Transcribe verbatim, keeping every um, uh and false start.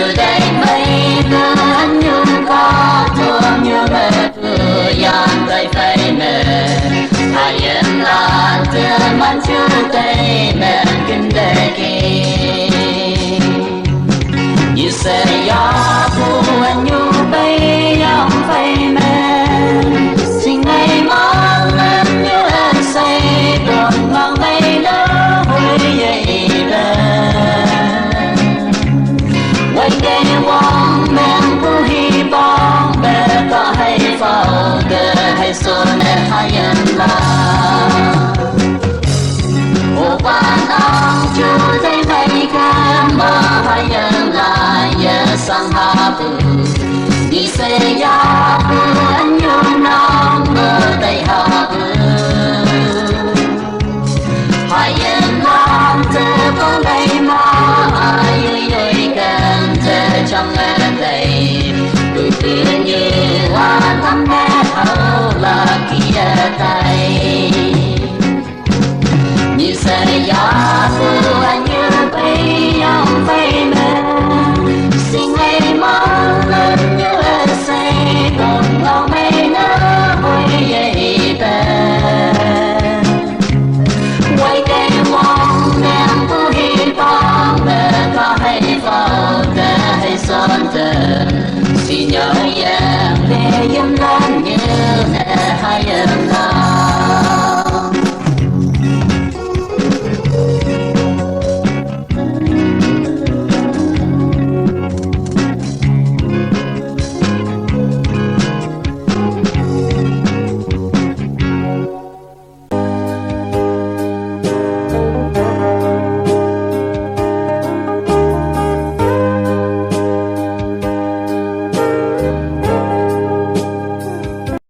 Dei mei ke anyu ka tuam nyu me tu yan dei fei me. Hayen lan te man chu dei me kin dei ki. You say ya bu anyu bei yang fei me. Sing mei mang anyu an sei dong mang mei la hui ye i be. Wai dei wang meng bu hi bang be ka hai fau de hai so ne hai yan la. O pa nang chu dei mei ka ma hai yan la ye sang ha bu. Ni se ya bu an yu nang bu dei ha bu. Hai yan lang te ko lei ma ai yui yui kan te chang e lei. Ku ku ni wa tam me hau la ki ya tai. Ni se ya ku